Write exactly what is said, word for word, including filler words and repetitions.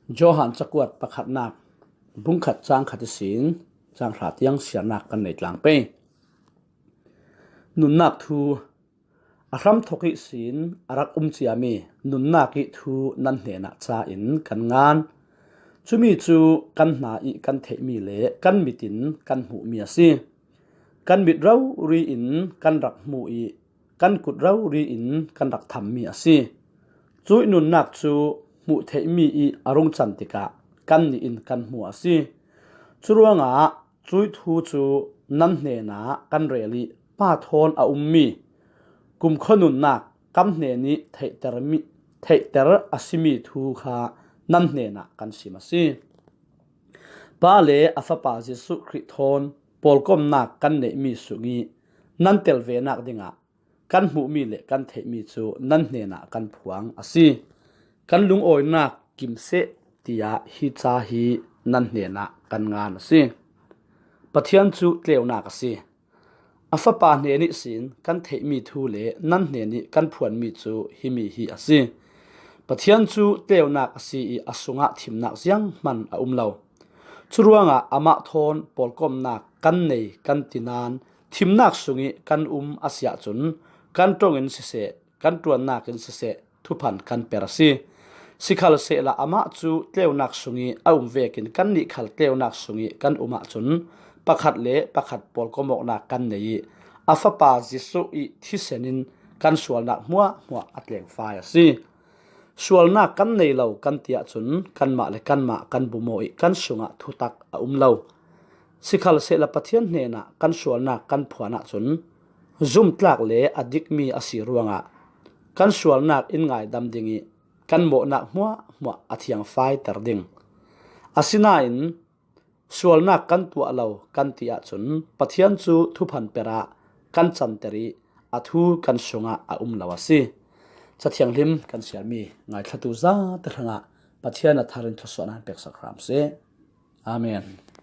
Johan cakuat pakhatnak bungkhat cangkhat ihsin canghra tiang siarnak kan nei tlang pei. Nunnak thu. A hramthok ihsin a rak um ciami nunnak ih thu nan hnenah ca in kan ngan. Cumi cu kan hna ih kan theihmi le kan mit in kan hmuhmi a si. Kan mit rori in kan rak hmu ih kan kut rori in kan rak thammi a si. Cuih nunnak cu hmuh theihmi ih a rung can tikah kannih in kan hmu a si. Curuangah cuih thu cu nan hnenah kan rel ih Pa thawn a ummi kumkhua nunnak kan hnen ih theihtermi, theihter a simi thu kha nan hnenah kan sim a si. Pa le a Fapa Jesuh Khrih thawn pawlkomnak kan neihmi sungih nan tel venak dingah kan hmuhmi le kan theihmi cu nan hnenah kan phuang a si. Kan lungawinak kim seh, tiah hi ca hi nan hnenah kan ngan a si. Pathian cu tleunak a si. A Fapa hnen ihsin kan theihmi thu le nan hnen ih kan phuanmi cu himi hi a si. Pathian cu tleunak a si ih a sungah thimnak zianghman a um lo. Curuangah amah thawn pawlkomnak kan nei kan ti nain thimnak sungih kan um a si ahcun kan ṭong in siseh, kan ṭuannak in siseh, thuphan kan per a si. Sikhalsehla amah cu tleunak sungih a um vekin kannih khal tleunak sungih kan um ahcun pakhat le pakhat pawlkomawknak kan nei ih a Fapa Jesuh ih thisen in kan sualnak hmuahhmuah a tlengfai a si. Sualnak kan nei lo kan ti ahcun kanmah le kanmah kan bumaw ih kan sungah thutak a um lo. Sikhalsehla Pathian hnenah kan sualnak kan phuan ahcun zumtlak le a dikmi a si ruangah kan sualnak in ngaidam ding ih kan mawhnak hmuahhmuah a thiangfaiter ding. Asinain sualnak kan tuah lo kan ti ahcun Pathian cu thuphan per ah kan canter ih a thu kan sungah a um lo a si. Cathianghlim kan siarmi ngaithlatu zate hrangah Pathian a thar in thluasuahnak peksak hram seh. Amen.